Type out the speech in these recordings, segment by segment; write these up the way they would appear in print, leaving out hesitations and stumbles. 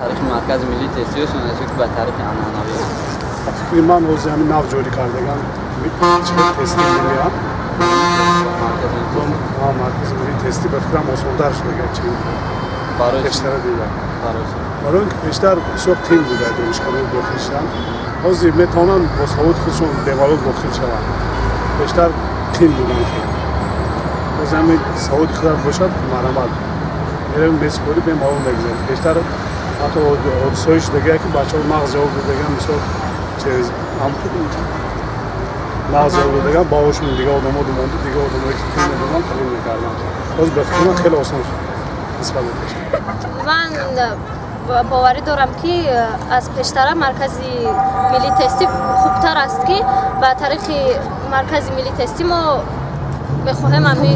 Тариқи Маркази миллии тестӣ осон аст ё ки ба тариқи анъанавӣ? Ба фикри ман, ҳозир ҳамин нав ҷорӣ кардаган тести миллиам, Маркази миллии тестӣ, ба фикрам, осонтар шудага чи пештара дида, барои ин ки пештар бисёр қин буда донишкадаи дохил шудан. Ҳозир метавонанд бо саводи худшон бемалол дохил шаванд. Пештар қин будан хеле. Ҳозир ҳамин саводи худат бошад, марҳамат, меравем, месупорӣ, бемалол мегузарӣ. Пештар ҳатто ҳодисаҳое шудагия, ки бачаҳо нағз ҷавоб додаган, мисол, через нағз ҷавоб додаган, баҳошон дига одамо думонду, дига одамое ки қин медоданд, қабул мекарданд. Ҳозир, ба фикри ман, хеле осон шуд нисбат ба пештар. Ман боварӣ дорам, ки аз пештара Маркази миллии тестӣ хубтар аст, ки ба тариқи Маркази миллии тестӣ мо мехоҳем ами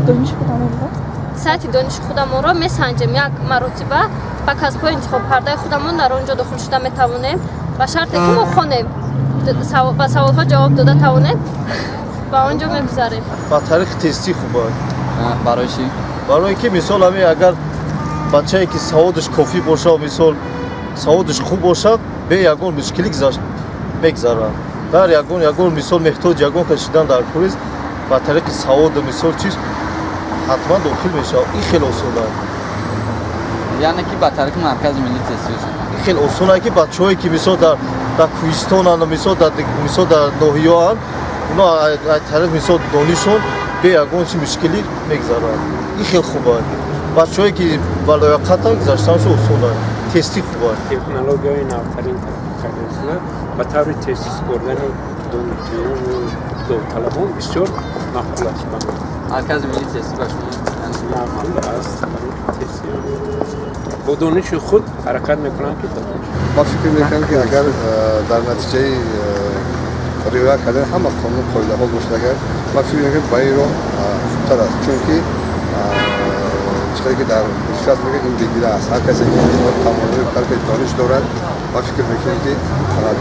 сатҳи дониши худамонро месанҷем. Як маротиба ба касбҳои интихобкардаи худамон дар он ҷо дохил шуда метавонем, ба шарте ки мо хонем, ба саволҳо ҷавоб дода тавонем, ба он ҷо мегузарем. Ба тариқи тестӣ хуб аст. Барои чӣ? Барои ки, мисол, ҳамин агар бачае ки саводаш кофӣ бошад, мисол, саводаш хуб бошад, бе ягон мушкилӣ мегзарад. Дар ягон, мисол, меҳтоҷ ягон кашидан дар куриз, ба тариқи саводу, мисол, чиз ҳатман дохил мешавад. Ин хеле осон аст. Яъне ки ба тариқи Маркази миллии тестӣ осон? Ин хеле осон аст, ки бачаҳое ки, мисол, дар кӯҳистонанд, мисол, дар ноҳияанд, оно тариқ, мисол, донишон бе ягон чи мушкилӣ мегзарад. Ин хеле хуб аст. Бачаҳое ки ба лояқатанд, гузаштанашон осон аст. Тестӣ хуб аст. Технологияҳои навтарин татбиқ карда шуда, ба таври тестӣ супордани донишҷӯёну довталабон бисёр маъқул аст ба ман. Маркази миллии тестӣ ба шумо? Маъқул аст. Тестӣ бо дониши худ ҳаракат мекунам, ки дохил Ман фикр мекунам, ки агар дар натиҷаи риоя кардани ҳама қонуну қоидаҳо бошад, агар, ман фикр мекунам, ба ин роҳ хубтар аст, чунки чизе ки дар шояд мегӯяд, ин бегира аст. Ҳар касе ки тамоюли ҳар касе дониш дорад, ман фикр мекунам, ки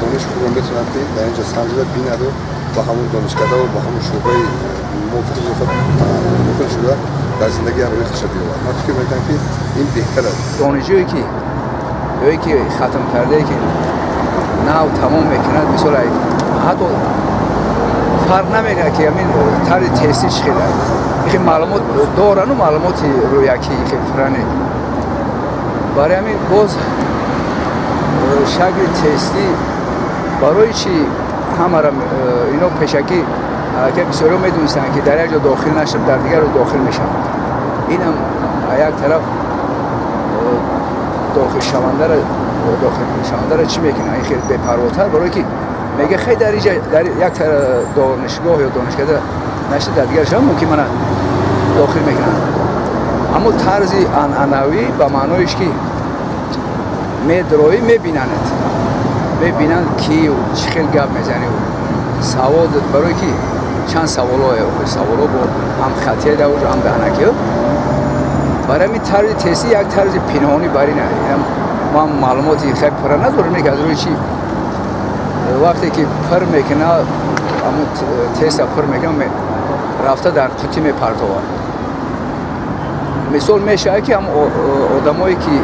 дониши худро метавонад, ки дар инҷо санҷида бинаду ба ҳамон донишкадаву ба ҳамон шӯъбаи мувофиқи худ дохил шуда, дар зиндагӣ ҳам рӯи худша биёварад. Ман фикр мекунам, ки ин беҳтар аст. Донишҷӯе ки ё ки хатм кардае, ки нав тамом мекунад, мисол, ҳатто фарқ намекунад, ки ҳамин тарзи тестӣ чӣ хел аст, ихе маълумот дорану маълумоти рӯякӣ ихе пурра не. Барои ҳамин боз шакли тестӣ барои чӣ ҳамара ино пешакӣ аллакай бисёриҳо медонистанд, ки дар як ҷо дохил нашудам, дар дигар ҷо дохил мешаванд. Инам як тараф дохилшавандаро чӣ мекунад, ин хеле бепарвотар, барое ки мега, хай, дар инҷа дар як донишгоҳ ё донишкада нашуда, дар дигар шава мумкин мана дохил мекунанд. Аммо тарзи анъанавӣ ба маъноиш, ки медроӣ, мебинанад, мебинанд, ки чӣ хел гап мезанӣ, савол, барое ки чанд саволое, саволо бо ҳам хатия дар оҷо, ҳам даҳнакиё. Барои ҳамин тарзи тестӣ як тарзи пинҳонӣ бар ин. Ман маълумоти хеле пурра надорам, ки аз рӯи чӣ вақте ки пур мекуна, ҳамун теста пур мекуна, рафта дар қутӣ мепартовад. Мисол, мешавад, ки ҳам одамое ки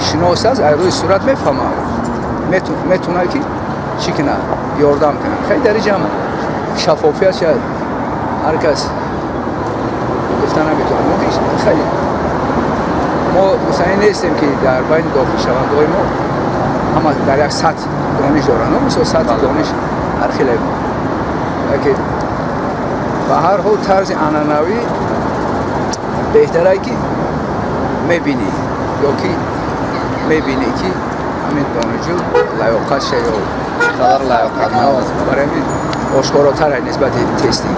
шинос аст, аз рӯи сурат мефаҳмад, метавонад, ки чӣ кунад, ёрдам кунад. Хеле дар инҷа шаффофият шояд ҳар кас гуфта наметавонад. Хеле мо мусаллин нестем, ки дар байни дохилшавандаҳои мо ҳама дар як сатҳ дониш доранд. Мисол, сатҳи дониш ҳар хеле яке. Ба ҳар ҳол, тарзи анъанавӣ беҳтарае, ки мебинӣ ё ки мебинӣ, ки ҳамин донишҷӯ лаёқатша ё чӣ қадар лаёқатманд аст. Барои ҳамин ошкоротар нисбати тестӣ.